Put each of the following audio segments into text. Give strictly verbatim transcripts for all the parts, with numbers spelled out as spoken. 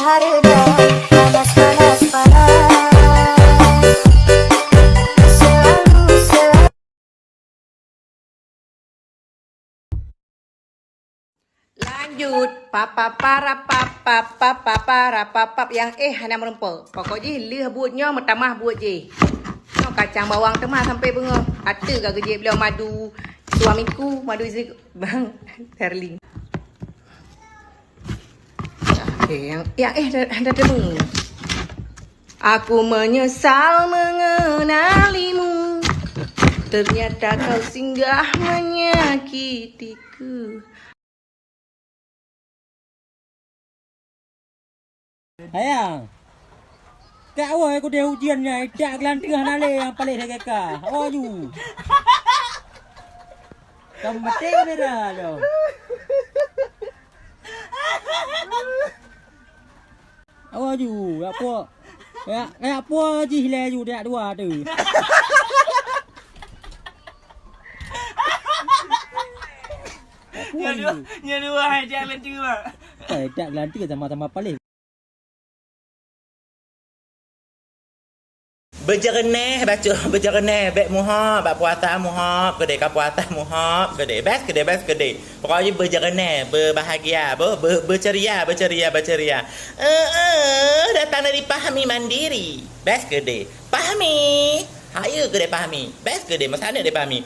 Hareuga panas, panas, panas. Selalu, selalu. Lanjut, papa para papa, papa para papap nyang éh hana meureumpok. Pokok jih lheueh buet nyoe meutamah buet jih. Nyoe kacang bawang teuma sampai beungoh. Ata ka geujép lom madu suamiku, madu istri bang Darling. Okey, nyang, nyang éh dah, dah temu. Aku menyesal mengenalimu. Ternyata kau singgah menyakitiku. Sayang, kak awai kudeh ujian nyan, itak geulanteue hana lé nyang paléh lagèe ka. Awai ju. Ka maté kamera tu. Awai ju, yak puak. Yak, yak puak jih lé ju, yak dua tu. Yak puak ju. Nyan dua, nyan dua hai jak lanteue, Mak. Eh, jak lanteue sama-sama paléh. Beujeureunéh bacut, beujeureunéh, bèk muhôb, bak puasa muhôb keudéh, ka puasa muhôb keudéh. Best keudéh, best keudéh. Pokok jih beujeureunéh, beubahagia, beu-, beu-, beuceria, beuceria, beuceria. Eh, eh, datang dari Pahmi Mandiri. Best keudéh. Pahmi. Hayeue keudéh Pahmi. Best keudéh, meusaneuk deh Pahmi.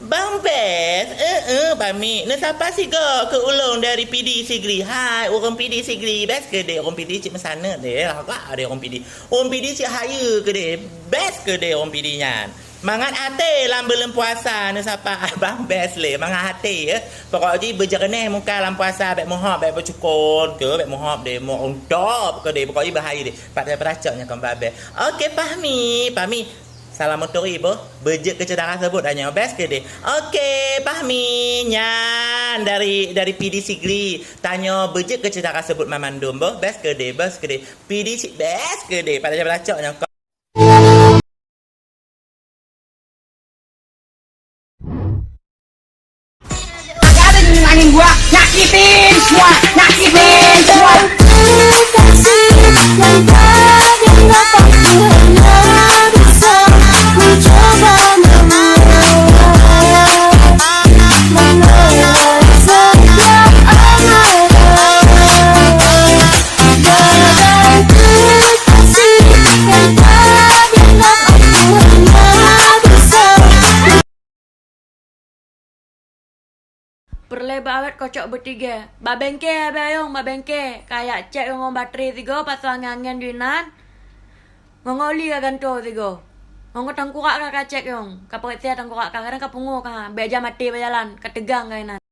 Bang Best, eh, eh, Pahmi. Neusapa sigoe keu ulôn dari Pidie Sigli. Hai, ureueng Pidie Sigli. Best keudéh, ureueng Pidie cit meusaneuk deh. Lagak deh ureueng Pidie. Ureueng Pidie cit hayeue keudéh. Best keudéh ureueng Pidie nyan. Mangat até lam buleuen puasa neusapa Abang Best lé. Mangat até, ya. Pokok jih beujeureunéh muka lam puasa, bèk muhôb, bèk beucukon, ke, bèk muhôb deh. Mo untop keudéh. Pokok jih bahaya deh. Pat pada cok nyan kon babeh. Okey, Pahmi. Pahmi. Salam untuk ibu. Beujeuet keu syedara seubut tanyoe. Best keudéh. Okey, Pahmi. Nyan dari, dari Pidie Sigli. Tanyoe beujeuet keu syedara seubut mamandum, boh. Best keudéh, best keudéh. Pidie cit best keudéh. Pat pada cok nyan kon. Ada angin gua, nyakitin gua, nyakitin gua. Peureulée bak awét kocok beutigée. Bak bengke abée ayong, bak bengke. Kayak cek ngon baterai sigoe, pasoe angén-angén di nan. Ngon oli ka gantoe sigoe. Ngon tangkurak ka, ka cek yong. Ka peuresia tangkurak ka, kadang ka pungoh ka. Bèk jam até bak jalan, ka teugang ka inan.